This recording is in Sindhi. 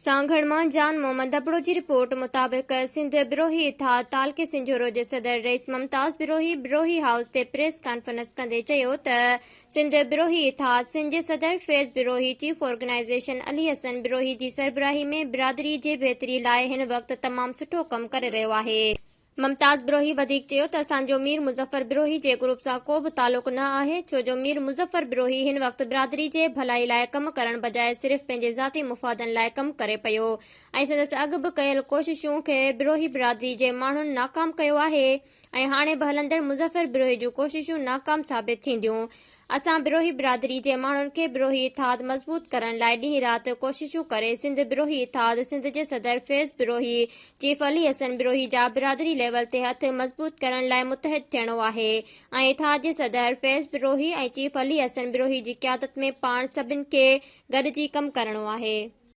سانگهڙ مان جان محمد ابڙو جي رپورٽ مطابق سنڌ بروهي اتحاد تعلقي سنجهورو جي صدر رئيس ممتاز بروهي بروهي هائوس تي پريس ڪانفرنس ڪندي چيو ته سنڌ بروهي اتحاد سنڌ جي صدر فيض بروهي چيف آرگنائيزيشن علي حسن بروهي جي سربراهي ۾ برادري جي بهتري لاء هن وقت تمام سٺو ڪم ڪري رهيو آهي. ممتاز بروهي وڌيڪ چيو ته اسان جو مير مظفر بروهي جي گروپ سان ڪو به تعلق نه آهي ڇو جو مير مظفر بروهي هن وقت برادري جي ڀلائي لاء ڪم ڪرڻ بجاء صرف پنهنجي ذاتي مفادن لاء ڪم ڪري پيو ۽ سندس اڳ به ڪيل ڪوششون کي بروهي برادري جي ماڻهن ناڪام ڪيو آهي ۽ هاڻي به هلندڙ مظفر بروهي جون ڪوششون ناڪام ثابت ٿينديون. اسان بروهي برادري جي ماڻهن کي بروهي اتحاد مضبوط ڪرڻ لاء ڏينهن رات ڪوششون ڪري سنڌ بروهي اتحاد سنڌ جي صدر فيض بروهي، چيف علي حسن بروهي جا برادري ليول تي هٿ مضبوط ڪرڻ لاء متحد ٿيڻو آهي ۽ اتحاد جي صدر فيض بروهي ۽ چيف علي حسن بروهي جي قيادت ۾ پاڻ سڀن کي گڏجي ڪم ڪرڻو آهي.